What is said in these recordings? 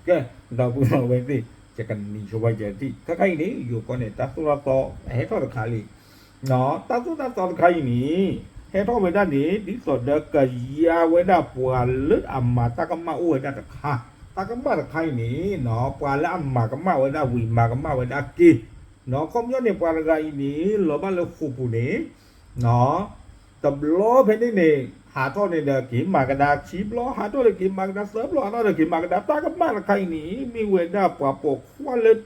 ကဲ, ဒီပုၢ်ဒီဝဲၢ်သ့ၣ်, ယကနံၤဆိဝဲယထံၣ် ခဲခါအံၤန့ၣ် ယိၤကီၢ်န့ၣ် တၢ်သိၣ်တၢ်သီ ဟဲထီၣ်တခါလံ. တၢ်သိၣ်တၢ်သီတခါအံၤန့ၣ် ဟဲထီၣ်ဝဲဒၣ်န့ၣ် ဒ်သိးဒီးကယါဝဲဒၣ်ပှၤလၢအမၤတၢ်ကမၣ်အိၣ်ဝဲဒၣ်တခါ, တၢ်ကမၣ်တခါအံၤန့ၣ် ပှၤလၢအမၤကမၣ်ဝဲဒၣ်ဝံၤ မၤကမၣ်ဝဲဒၣ်က့ၤ, ခီပညီန့ၣ် ပှၤတဂၤအံၤန့ၣ် လီၤဘၣ်လၢဃိာ်ပူၤန့ၣ် တဘျီဖဲန့ၣ်န့ၣ် ဟးထီၣ်န့ၣ်ဒီးက့ၤမၤကဒါခံဘျီ, ဟးထီၣ်ဒီးက့ၤမၤကဒါသၢဘျီ, ဟးထီၣ်ဒီးက့ၤမၤကဒါ, တၢ်ကမၣ်တခါအံၤန့ၣ် မ့ၢ်ဝဲဒၣ်ပှၤပိာ်ခွါလၢ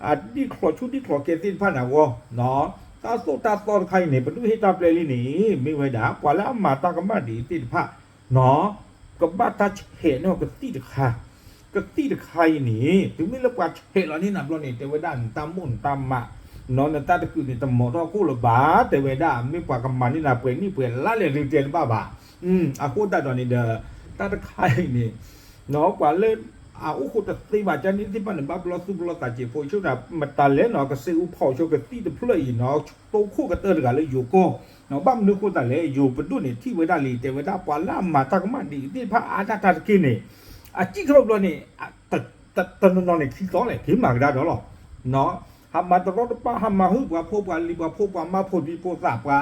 အဒံၣ်ချီၣ်ဆူၣ်ဒံၣ်ချီၣ်ကဲသ့ၣ်တဖၣ်န့ၣ်အဂီၢ်, တၢ်သိၣ်တၢ်သီတခါအံၤန့ၣ် ပဒိၣ်ဟ့ၣ်တၢ်ပျဲလံန့ၣ် မ့ၢ်ဝဲဒၣ် ပှၤလၢအမၤတၢ်ကမၣ်ဒ်အံၤသ့ၣ်တဖၣ် ကဘၣ်တၢ်ဆဲးန့ၢ်ကသံၣ်တခါ, ကသံၣ်တခါအံၤန့ၣ် တုၤမ့ၢ်လၢပှၤဆဲးလီၤန့ၢ်နၤဘျီန့ၣ် တဲဝဲဒၣ် နတၢ်မိၣ်နတၢ်မး, နတၢ်တကုာ်န့ၣ် တမီၤထီၣ်ခိၣ်လၢၤဘၣ်, တဲဝဲဒၣ် မ့ၢ်ပှၤကမၤန့ၢ်နၤပှဲၤနံၣ်ပှဲၤလါလဲၣ်ဒုးတဲတဘၣ်ဘၣ်. အဃိသတးဒီးန့ၣ်ဒီး တၢ်တခါအံၤန့ၣ် ပှၤလၢအအိၣ်ဃိတသ့ဘၣ် ကန့ၣ်သ့ၣ်တဖၣ်န့ၣ် ဘၣ်ပလီၢ်သူၣ်ပလီၢ်သးစဲးဖိ ဆိတၢ်မတၤလဲၣ်နီၤ ကစ့အူဖီၣ်ဆိကသံၣ်တဖျၢၣ်အံၤနီၤ တိခိၣ်ကတၢၢ်တဂၤလၢယိၤကီၢ်, ဘၣ်မနုၤအဃိသတးလဲၣ် ယိၤပဒိၣ်န့ၣ် ထံၣ်ဝဲဒၣ်လံ တဲဝဲဒၣ် ပှၤလၢအမၤတၢ်ကမၣ်ဒ်အံၤသ့ၣ်တဖၣ်အါဒၣ်တၢ်တက့ၢ်န့ၣ် အစံၣ်ထီၣ်ဘျီန့ၣ် တနီၤနီၤန့ၣ်ခံသီလဲၣ် က့ၤမၤကဒါဒီးလီၤ. ဟးမၤတရီတပါ ဟးမၤဟုၣ်ပှၤဖိပှၤလံၤ ပှၤဖိပှၤမါ ဖိဒံဖိသၣ်ပှၤ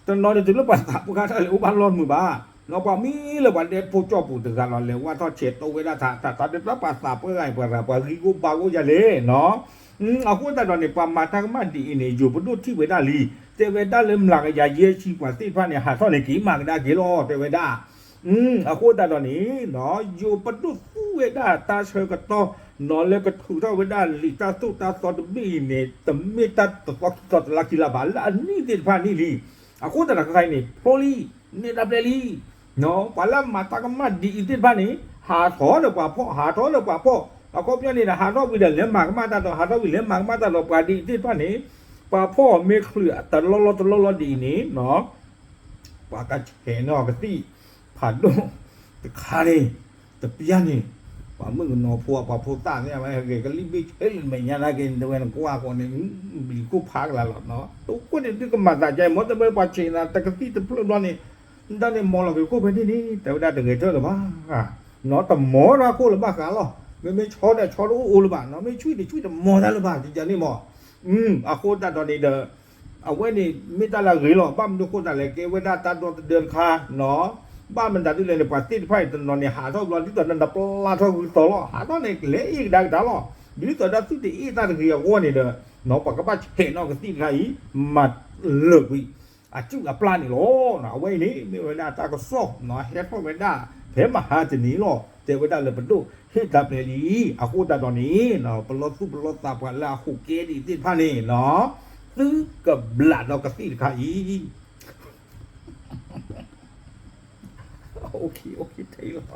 တနီၤန့ၣ်တုၤလၢပှၤသးပှၢ်တၢ်လဲၤအိၣ်ဘၣ်လီၢ်မုာ်ဘၣ်, ပှၤမံလၢပှၤဒဲဖိကၠီၣ်ပူၤတဂၤလီၤ လဲၤဝၣ်ထီၣ်ဆဲးတိဝဲဒၣ်ထး တၢ်တၢ်ဒ်ပှၤသးပှၢ်ဂၤအံၤ ပှၤရၤပှၤဂံၢ်ကိၣ်ဘါကိၣ်ယၤလဲၣ်နီၤ. အဃိသတးဒီးန့ၣ် ပှၤမၤတၢ်ကမၣ်ဒ်အံၤန့ၣ် ယိၤပဒိၣ်ထံၣ်ဝဲဒၣ်လံ, တဲဝဲဒၣ်လၢမျးကယၤယဲၢ်ဆံပှၤသ့ၣ်တဖၣ်န့ၣ် ဟးထီၣ်န့ၣ် က့ၤမၤကဒါက့ၤလီၤ တဲဝဲဒၣ်. အဃိသတးဒီးန့ၣ် ယိၤပဒိၣ်သူဝဲဒၣ်တၢ်ဆၢကတီၢ် နီၤလၢကထုးထီၣ်ဝဲဒၣ်လံာ်တၢ်သိၣ်တၢ်သီတဘ့ၣ်အံၤန့ၣ် တမ့ၢ်တၢ်တသီခံသီတလါခံလါဘၣ် လၢအနံၣ်သ့ၣ်တဖၣ်န့ၣ်လံ. အဃိသတးဒီးခဲခါအံၤန့ၣ် ဖျိလံ, န့ၢ်တၢ်ပျဲလံ, ပှၤလၢအမၤတၢ်ကမၣ်ဒ်အံၤသ့ၣ်တဖၣ်န့ၣ် ဟးထီၣ်ဒီးပှၤဖီၣ် ဟးထီၣ်ဒီးပှၤဖီၣ်, အခီပညီန့ၣ်ဒီး ဟးထီၣ်ဝံၤဒီးလဲၤမၤကမၣ်တၢ်ဒီး ဟးထီၣ်ဝံၤလဲၤမၤကမၣ်တၢ်ဒီး ပှၤဒ်အံၤသ့ၣ်တဖၣ်န့ၣ် ပှၤဖီၣ်အီၤမ့ၢ်ချုးတလီၢ်လီၢ်တလီၢ်လီၢ်ဒ်အံၤန့ၣ် ပှၤကဆဲးန့ၢ်အီၤကသံၣ်ဖးဒိၣ်တခါန့ၣ် တပျၢ်န့ၣ် ပှၤမုၣ်ကနီၤဖိ ပှၤဖိသၣ်သ့ၣ် အဝဲဟဲဂဲၤကလံၣ်ဘ့ၣ်ဆဲးလၢမဲာ်ညါနာ်က့ တဝဲနကွၢ်ဃီန့ၣ် ဘျံးခိၣ်ဖးကလါလီၤနီၤ တအိၣ်ခိၣ်န့ၣ် ဒုးကမၤသးကါအံၤ မ်တမ့ၢ်ပှၤဆဲးနၤတကသံၣ်တဖျၢၣ်ဘျီန့ၣ် ဒ်န့ၣ် မီၤလီၤက့ၤခိၣ်ဖဲန့ၣ်န့ၣ် တဲဝဲဒၣ်တဂဲၤထၢၣ်လၢၤဘၣ် နီၤ တမီၤတၢ်ခိၣ်လၢၤဘၣ်ဃးလီၤ မ့မ့ၢ်ဆီဒီးဆီတအိၣ်အိၣ်လၢၤဘၣ်နီၤ မ့ၢ်ဆွံၣ်တဆွံၣ်တမီၤတၢ်လၢၤဘၣ် ဒ်န့ၣ်မီၤ အဃိသတးဒီးန့ၣ်ဒီး အဝဲန့ၣ်မ့ၢ်တၢ်လၢအဂ့ၤလီၤ ဘၣ်မနုၤအဃိသတးလဲၣ် ကဲဝဲဒၣ်တၢ်ဒီသဒၢတခါနီၤ ဘၣ်မတၤဒ်လဲၣ်န့ၣ် ပှၤသ့ၣ်တဖၣ်အံၤတနီၤန့ၣ် ဟးထီၣ်ဘျီ ဒ်သိးဒီးနပျၢ်ထီၣ်ဂုၤသီလီၤ ဟးထီၣ်န့ၣ် လဲၤအ့ၣ်ကဒါကဒါလီၤ ဒ်သိးဒီးသုတအ့ၣ်တၢ်တဂ့ၤအဂီၢ်န့ၣ်ဒီး ပှၤကဘၣ်ဆဲးနီၣ်ကသံၣ်တခါအံၤ မၤလၢာ်ကွံာ် အစုၣ်အပျၢ်န့ၣ်လီၤ. အဝဲအံၤန့ၣ် မ့ၢ်ဝဲဒၣ်တၢ်ကစီၣ် ဟဲထီၣ်ဝဲဒၣ် ဖဲမဟါတနံၤလီၤ တဲဝဲဒၣ်လၢပဒိၣ်ဟ့ၣ်တၢ်ပျဲလံ အဃိသတးဒီးန့ၣ် ပလီၢ်သူၣ်ပလီၢ်သးပှၤလၢအဟူးကဲဒ်အံၤသ့ၣ်တဖၣ်န့ၣ် သုကဘျးဒီးကသံၣ်တခါအံၤ OK OK ထဲလီၤ